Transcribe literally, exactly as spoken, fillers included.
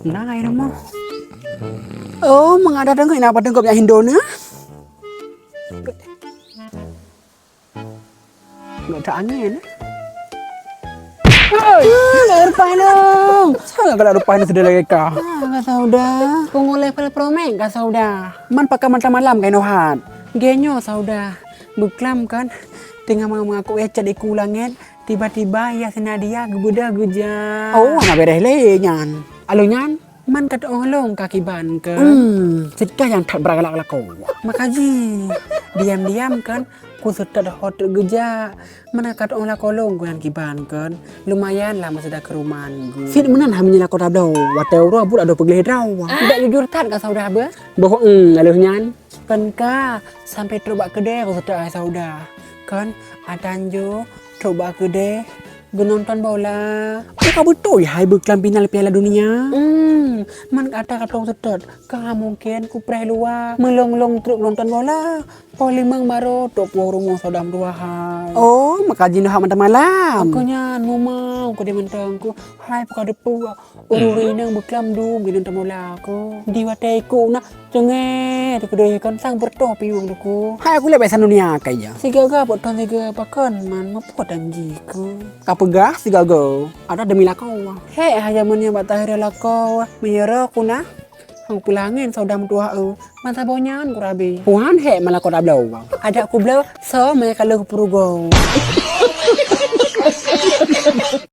Nah, ayo mah. Oh, mengadak dengar ina apa dengar yang Indo ni? Nggak ada angin. Hei, lepas dong. Sangat kalau lepas ni sudah lagi kah? Ah, kata udah. Pengulai pala promek kata udah. Man pakai mata malam kain ohat. Genyo saudah. Beuklam kan. Tengah mengaku ecet iku langit. Tiba-tiba ia senadia geubeudôh geuja. Oh, na bereh lé nyan. Alo nyan, man ka tu'oh lôn ka kiban kan. Hmm, cit ka nyang that beuragalak lakoe. Makaji, diam-diam kan, ku seutôt ho teuk geujak. Man ka tu'oh lakoe lôn ku nyang kiban kan. Lumayan lah masa dah keuruman gu. Sit meunan ha meunyoe lakoe tabloe, watée uroe buet adoe peugleh droe. Dak jujur that ka saudah beuh? Boh, hmm, aloh nyan. Kan ka, sampai trok bak keudè ku seutôt hai saudah. Kan, atan jo, trok bak keudè, geunonton bola. Ka beutôi hai beuklam final Piala Dunia? Hmm, man ata katong seutôt. Ka mungken ku preh luwa. Meulong-long trok nonton bola. Poh limong baro trok pulang rumoh saudah meutuah hai. Oh, maka jinoe hak mata malam. Aku nyan mumang ku di mentong ku. Hai, peue ka deupeu. Ureueng inong beuklam dum di dalam teumula aku. Di watée iku na cengée teukeudeh kon sang beureutoh piwong duku. Hai aku lé biasa dunia kai ja. Sigaga buet thon siga pakon man meupot janji ku. Ka peugah sigaga ada demi lakoe. Hek haja meunyoe bak takhir lakoe meunyoe roh ku na hang pulangin saudah meutuah eu. Masa bonyan ku rabe. Puhan hek malah kau dah bloe. Ada aku bloe so meuka leuh peurugo.